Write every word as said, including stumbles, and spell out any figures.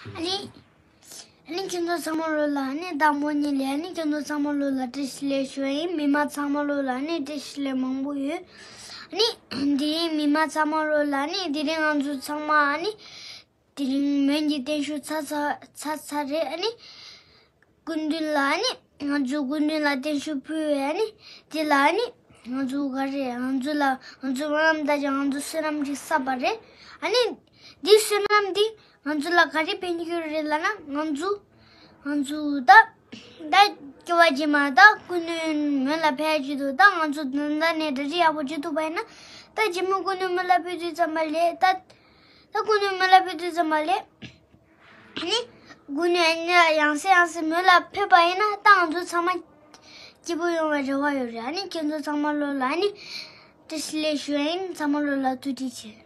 ཨ་ནི། ཨ་ནི་ཁྱེད་ཚོ་ཚང་མ་ལོ་ལ་ཨ་ནི་བདག་མོ་གཉིས་ལས་ཨ་ནི་ཁྱེད་ཚོ་ཚང་མ་ལོ་ལ་བཀྲ་ཤིས་བདེ་ལེགས་ཞུ་ཡ་ཡིན། མི་མང་ཚང་མ་ལོ་ལ་ཨ་ནི་བཀྲ་ཤིས་བདེ་ལེགས་མང་པོ་ཡོད། ཨ་ནི་དེ་རིང་མི་མང་ཚང་མ་ལོ་ལ་ཨ་ནི་དེ་རིང་ང་ཚོ་ཚང་མ་ཨ་ནི་དེ་རིང་མོན་གྱི་བརྟན་བཞུགས་ཚར་ཚར་ཚར་ཚར་རེད། ཨ་ནི་སྐུ་མདུན་ལ་ཨ་ནི་ང་ཚོ་སྐུ་མདུན་ལ་བརྟན་བཞུགས་ཕུལ་བས། ཨ་ནི་དེ་ལ་ཨ་ནི་ང་ཚོ་ག་རེ་ང་ཚོ་ལ་ང་ཚོ་སྨོན་ལམ་བཏབ་ཅིང་ང་ཚོ་བསོད་ནམས་ཅིག་བསགས་པ་རེད། ཨ་ནི་འདི་བསོད་ནམས་འདི་ང་ཚོ་ལ་ག་རེ་ཕན་གྱི་ཡོད་རེད་ལབ་ན། ང་ཚོ་ང་ཚོ་ད་ད་སྐྱེ་བ་རྗེས་མ་ད་སྐུ་མདུན་མོན་ལ་ཕེབས་ཀྱི་འདུག་ད་ང་ཚོ་ད་ལྟ་ནས་གྲ་སྒྲིག་ཡག་པོ་བྱེད་ཐུབ་པ་ཡིན་ན། ད་རྗེས་མ་སྐུ་མདུན་མོན་ལ་ཕེབས་དུས་ཙམ་པ་ལས་ད་ད་སྐུ་མདུན་མོན་ལ་ཕེབས་དུས་ཙམ་པ་ལས་ཨ་ནི་སྐུ་མདུན་ཡང་སེ་ཡང་སེ་མོན་ལ་ཕེབས་པ་ཡིན་ན། ད་ང་ཚོ་ཚང་མ་སྐྱིད་པོ་ཡོང་བའི་རེ་བ་ཡོད་རེད། ཨ་ནི་ཁྱེད་ཚོ་ཚང་མ་ལོ་ལ་ཨ་ནི་བཀྲ་ཤིས་བདེ་ལེགས་ཞུ་ཡ་ཡིན། ཚང་མ་ལོ་ལ་ཐུགས་རྗེ་ཆེ།